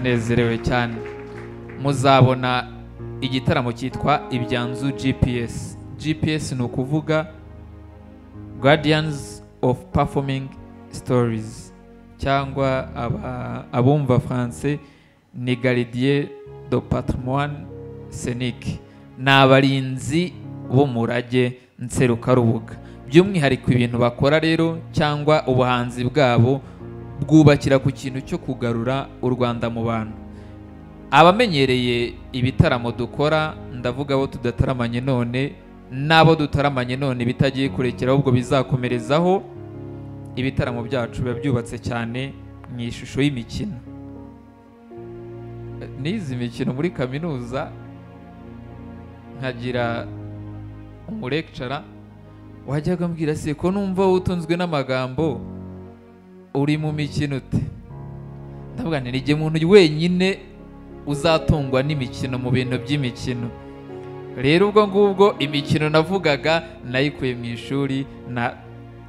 Ndanezerewe cyane. Muzabona igitaramo cyitwa Ibyanzu GPS. GPS ni ukuvuga Guardians of Performing Stories, cyangwa abumva français ni Gardien de Patrimoine Scénique, ni abarinzi b'umurage nserukarubuga. By'umwihariko ibintu bakora rero cyangwa ubuhanzi bwabo bwubakira ku kintu cyo kugarura u Rwanda mu bantu. Abamenyereye ibitaramo dukora, ndavuga abo tudataramanye none n'abo dutaramanye none bitagiye kurekera ahubwo bizakomerezaho, ibitaramo byacu biba byubatse cyane mu ishusho y'imikino. Nize imikino muri kaminuza, nkagira umulecturer wajyaga ambwira se ko numva utunzwe n'amagambo uri mu mikino ute? Ndavuga nti nijye muntu wenyine uzatungwa n'imikino mu bintu by'imikino. Rero ubwo ngubwo imikino navugaga nayikuye mu ishuri na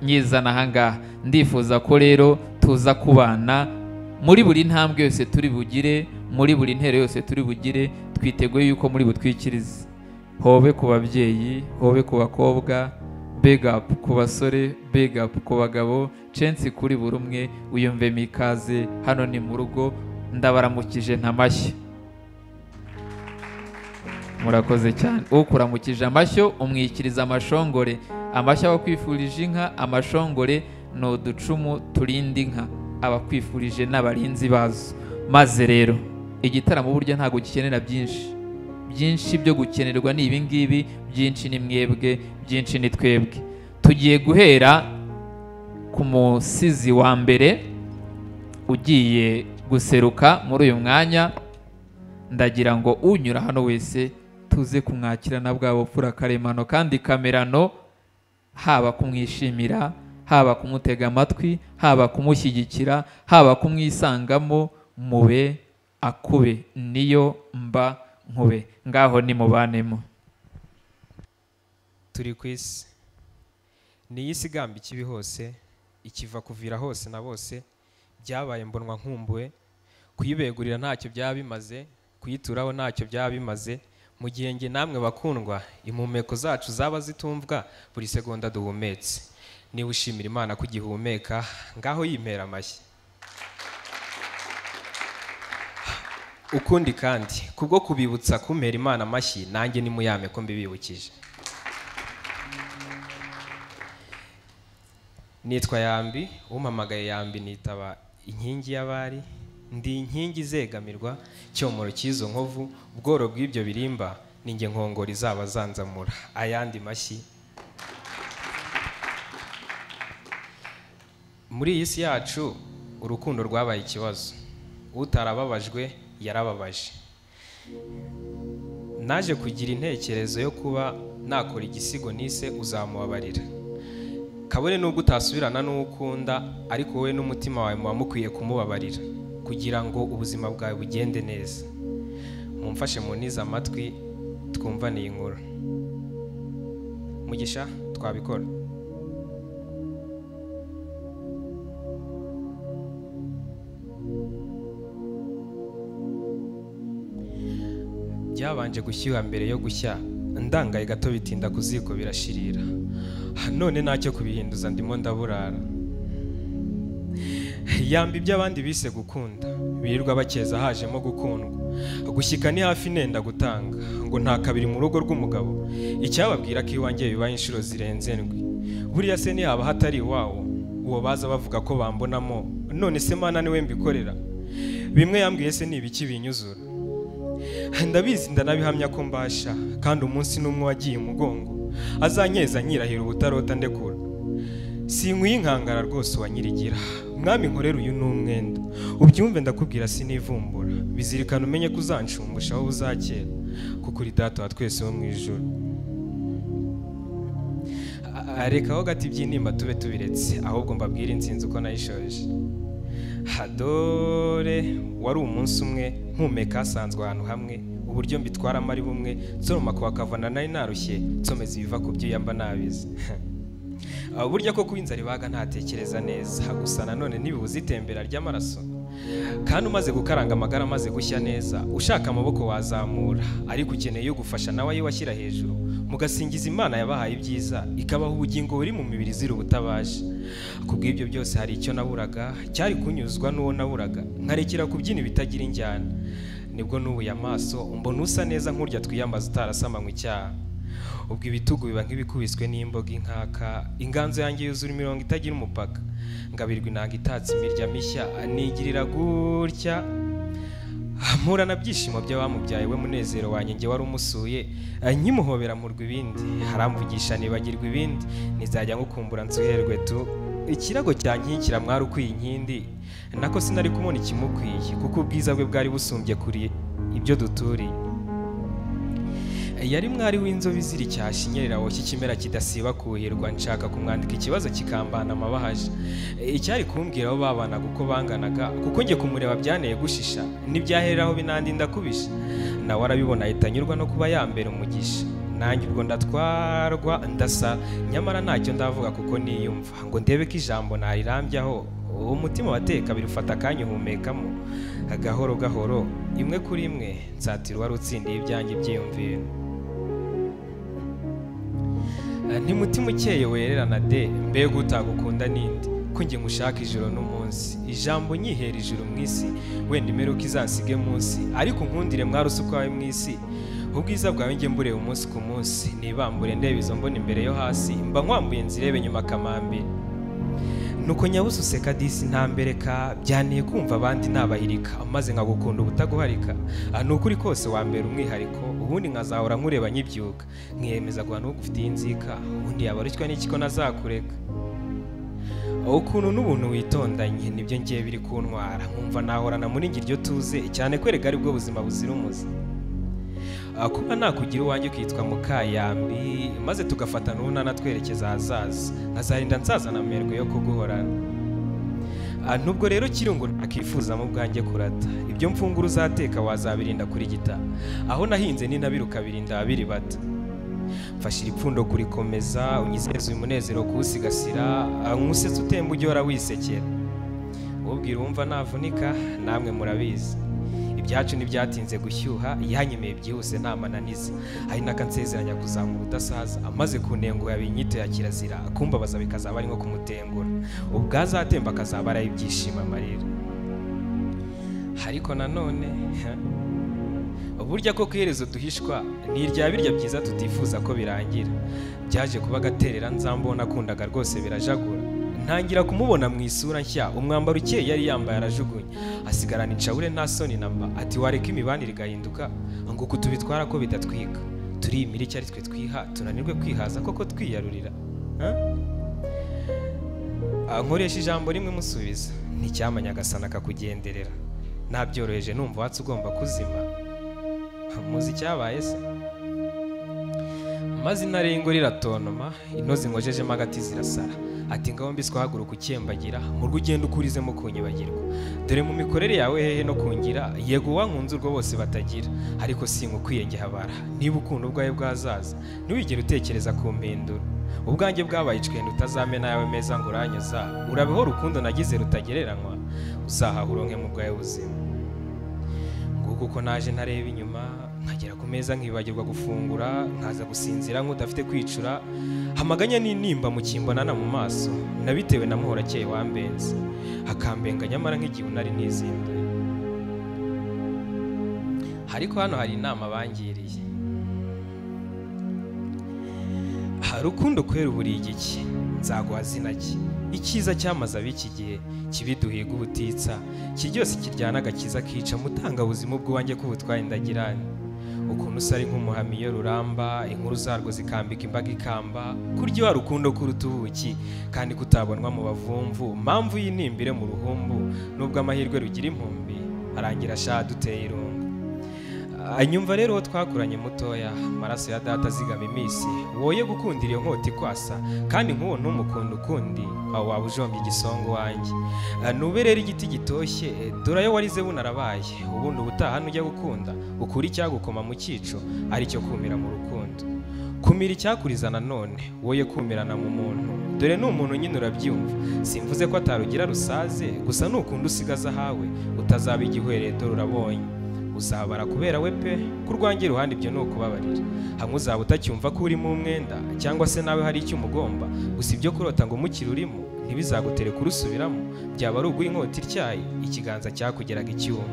nyizana ahangaha. Ndifuza ko rero tuza kubana muri buri ntambwe yose turi bugire, muri buri ntero yose turi bugire, twiteguye yuko muri butwikirize. Hobe ku babyeyi, hobe ku bakobwa, big up ku basore, big up ku bagabo, chance kuri buri umwe, uyumve mikaze hano ni mu rugo. Ndabaramukije ntamashyi. Murakoze cyane. Ukuramukije amashyo umwikiriza amashongore. Amashyo abakwifurije inka, amashongore ni uducumu turinda inka, abakwifurije n'abarinzi bazo. Maze rero igitaramo burya ntago gikenera byinshi. Byinshi byo gukenerwa ni ibingibi, byinshi ni mwebwe, byinshi ni twebwe. Tugiye guhera ku musizi wa mbere ugiye guseruka muri uyu mwanya. Ndagira ngo unyura hano wese tuze kumwakira na bwa bupfura karemano kandi kamerano, haba kumwishimira, haba kumutega amatwi, haba kumushyigikira, haba kumwisangamo, mube akube niyo mba nkube. Ngaho ni mubanemo. Turi ku isi, ni isi igamba ikibi hose, ikiva kuvira hose na bose, byabaye mbonwa nkumbuwe, kuyibegurira ntacyo byaba bimaze, kuyituraho ntacyo byaba bimaze, mu gihe nge namwe bakundwa impumeko zacu zaba zitumvwa buri segonda duhumetse. Niba ushimira Imana ko ugihumeka, ngaho yimpera amashyi. Ukundi kandi kubwo kubibutsa kumpera Imana amashyi, nanjye nimuyame ko mbibibukije. Nitwa Yambi, umpamagaye Yambi nitaba inkingi y'abari, ndi inkingi izegamirwa, cyomoro cy'izo nkovu, ubworo bw'ibyo birimba, ninjye nkongoro izaba zanzamura. Ayandi mashyi. Muri iyi si yacu urukundo rwabaye ikibazo, utarababajwe yarababaje. Naje kugira intekerezo yo kuba nakora igisigo nise uzamubabarira. Kabone nubwo utasubirana n'ukunda, ariko wowe n'umutima wawe muba mukwiye kumubabarira kugira ngo ubuzima bwawe bugende neza. Mumfashe munize amatwi twumvane iyi nkuru. Mugisha twabikora. Byabanje gushyuha mbere yo gushya, ndangaye gato bitinda ku ziko birashirira. None ntacyo kubihinduza ndimo ndaburara. Yamba ibyo abandi bise gukunda, birirwa bakeza hajemo gukundwa. Gushyika ni hafi nenda gutanga, ngo nta kabiri mu rugo rw'umugabo. Icyababwira ko iwanjye bibaye inshuro zirenze ndwi. Buriya se ntihaba hatari iwawo, uwo baza bavuga ko bambonamo, none se Mana niwe mbikorera. Bimwe yambwiye se ni ibiki binyuzura. Ndabizi ndanabihamya ko mbasha, kandi umunsi n'umwe wagiye umugongo azanyeza nyirahira ubutarota ndekura. Sinkwiye inkangara rwose wa nyirigira, mwami nkorera uyu ni umwenda, ubyumve ndakubwira sinivumbura, bizirikana umenye ko uzanshumbusha aho buzakera, kuko uri data wa twese wo mu ijuru. Reka aho gato iby'intimba tube tubiretse, ahubwo mbabwire intsinzi uko nayishoje. Dore wari umunsi umwe mpumeka hasanzwe ahantu hamwe, uburyo mbitwaramo ari bumwe, nsoroma ku wakavana nari narushye, nsomeza ibiva ku byo yamba nabizi. Burya ko kuba inzara ibaga ntatekereza neza, gusa nanone ntibibuza itembera ry'amaraso. Kandi umaze gukaranga amagara amaze gushya neza, ushaka amaboko wazamura, ariko ukeneye yo gufasha nawe ayo washyira hejuru, mugasingiza Imana yabahaye ibyiza, ikabaha ubugingo buri mu mibiri zira ubutabaje. Kubw'ibyo byose hari icyo naburaga, cyari kunyuzwa n'uwo naburaga, nkarekera kubyina ibitagira injyana. Nibwo nubuye amaso mbona usa neza nkurya twiyambaza utarasamanywe icyaha. Ubwo ibitugu biba nk'ibikubiswe n'imboga inkaka, inganzo yanjye yuzura imirongo itagira umupaka, ngabirwa inanga itatse imirya mishya, nigirira gutya mpura na byishimo by'abamubyaye we munezero wanjye njye wari umusuye, nkimuhobera murwa ibindi, haramvugisha nibagirwa ibindi, nizajya ngukumbura nsuherwe tu. Ikirago cyankikira mwari ukwiye inkindi, nako sinari kumubona ikimukwiye, kuko ubwiza bwe bwari busumbye kuri ibyo duturiye. Yari mwari w'inzobe izira icyasha inyerera woshya ikimera kidasiba kuhirwa, nshaka kumwandika ikibazo kikambana amabahaje. Icyari kumbwira aho babanaga uko banganaga, kuko njye kumureba byaneye gushisha, nibyahereraho binandinda kubisha. Nawe arabibona ahita anyurwa no kuba yambera umugisha. Nanjye ubwo ndatwarwa ndasa, nyamara ntacyo ndavuga kuko niyumva, ngo ndebe ko ijambo narirambyaho. Umutima wateka birufata akanya uhumekamo gahoro gahoro, imwe kuri imwe nsatira wari utsindiye ibyanjye byiyumviro. Ntimutima ukeye wererana de, mbega utagukunda ninde, ko njye ngushaka ijoro n'umunsi, ijambo nyihera ijoro mu isi, wenda imperuka izansige munsi, ariko nkundire mwari usuko wawe mu isi, ubwiza bwawe njye mbureba umunsi ku munsi, nibambure ndeba izo mbona imbere yo hasi, mba nkwambuye nzirebe nyuma kamambiri. Nuko nyabusa useka disi ntambereka, byanteye kumva abandi nabahirika, maze nkagukunda ubutaguharika, ni ukuri kose wambera umwihariko, ubundi nkazahora nkureba nkibyuka, nkiyemeza guhana ugufitiye inzika, ubundi yabarushywa n'iki ko nazakureka. Ukuntu n'ubuntu witondanye nibyo ngiye biri kuntwara, nkumva nahorana muri njye iryo tuze, cyane kwereka aribwo buzima buzira umuze. Kuba nakugira uwanjye ukitwa Mukayambi, maze tugafatana urunana twerekeza ahazaza, nkazarinda nsazana amerwe yo kuguhorana. Nubwo rero kirungo nakifuzamo ubwanjye kurata, ibyo mfungura uzateka wazabirinda kurigita, aho nahinze n'intabire ukabirinda abiribata. Mfashira ipfundo kurikomeza, unyizeze uyu munezero kuwusigasira, nkusetse utemba ujye uhora wisekera. Ubwira uwumva navunika, namwe murabizi. Ibyacu ntibyatinze gushyuha, yanyemeye byihuse nta mananiza, hari n'akansezeranya kuzamura udasaza, amaze kuntenguha binyito ya kirazira, kumbabaza bikazaba ari nko kumutengura, ubwo azatemba akazaba ari ibyishimo amarira. Ariko nanone burya ko iherezo duhishwa ni irya birya byiza tutifuza ko birangira, byaje kuba agaterera nzambona akundaga rwose birajagura. Ntangira kumubona mu isura nshya, umwambaro ukeye yari yambaye arajugunya, asigarana incabure nta soni namba, ati wareka imibanire igahinduka, ngo uku tubitwara ko bidatwika, turiyimira icyo ari twe twiha, tunanirwe kwihaza koko twiyarurira. Nkoresha ijambo rimwe musubiza, nticyama Nyagasani akakugenderera, nabyoroheje numva watse ugomba kuzima. Muzi icyabaye se? Maze intare y'ingore iratontoma, intozi nkojejemo agati zirasara, ati ngaho mbiswe haguruka ukembagira, mu rwo ugenda ukurizemo kunyibagirwa, dore mu mikorere yawe hehe no kungira, yego wankunze urwo bose batagira, ariko sinkukwiye ngihabara, niba ukunda ubwawe bwazaza, ntiwigere utekereza kumpindura, ubwanjye bwabaye icwenda utazamena yawe meza ngo uranyoza, urabeho rukundo nagize rutagereranywa, uzahaha uronke mu bwawe buzima. Nguko uko naje ntareba inyuma, nkagera ku meza nkibagirwa gufungura, nkaza gusinzira nk'udafite kwicura, hamaganya n'intimba mu kimbonana mu maso, nabitewe na Muhorakeye wambenze, akambenga nyamara nk'igihe nari nizinduye. Ariko hano hari inama bangiriye. Rukundo kwera buri igiki, nzaguha zina ki, icyiza cyamaze ab'iki gihe, kibiduhiga ubutitsa, kiryose kiryana agakiza kica, mutanga buzima bw'uwanjye k'ubutwaye ndagirane. Ukuntu usari nk'umuhami iyo ruramba, inkuru zarwo zikambika imbaga ikamba, kurya wa rukundo kuruta ubuki, kandi kutabonwa mu bavumvu, mpamvu y'intimbire mu ruhumbu, nubwo amahirwe rugira impumbi, arangira sha duteye irungu. Anyumva rero twakuranye mutoya, amaraso ya data azigama iminsi, woye gukundira iyo nkota ikwasa, kandi nk'uwo ntumukunda ukundi, aho waba ujombye igisongo wanjye. Nube rero igiti gitoshye, dore ayo warize bunarabaye, ubundi ubutaha nujya gukunda, ukura icyagukoma mu cyico, ari cyo kumira mu rukundo. Kumira icyakuriza nanone woye kumirana mu muntu, dore ni umuntu nyine urabyumva. Simvuze ko atarugira rusaze, gusa nukunda usigaza ahawe utazaba igihwereye, dore urabonye uzabara kubera we pe. Ku rwanjye ruhande ibyo ni ukubabarira, hamwe uzaba utacyumva ko urimo umwenda cyangwa se nawe hari icyo umugomba. Gusa ibyo kurota ngo umukire urimo ntibizagutere kurusubiramo, byaba ari uguha inkota ityaye ikiganza cyakugeraga icyuma.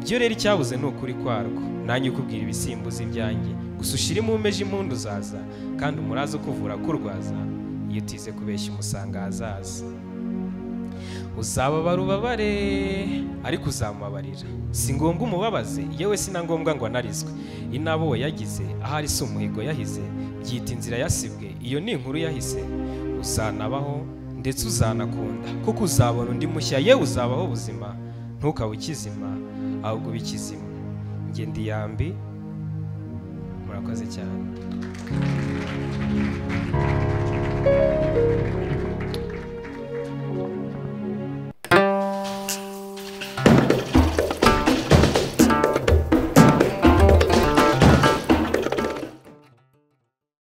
Byo rero icyabuze ni ukuri kwarwo, nanjye ukubwira ibisimbuza ibyanjye. Gusa ushire impumeje impundu uzaza, kandi umuraza ukuvura kurwaza, iyo utize kubeshya umusanga ahazaza. Uzababara ubabare ariko uzamubabarira, si ngombwa umubabaze, yewe si na ngombwa ngo anarizwe. Inabo we yagize ahari si umuhigo yahize, byita inzira yasibwe, iyo ni inkuru yahise. Uzanabaho ndetse uzanakunda, kuko uzabona undi mushya, yewe uzabaho ubuzima ntukabe ukizima ahubwo ubikizima. Njye ndi Yambi, murakoze cyane.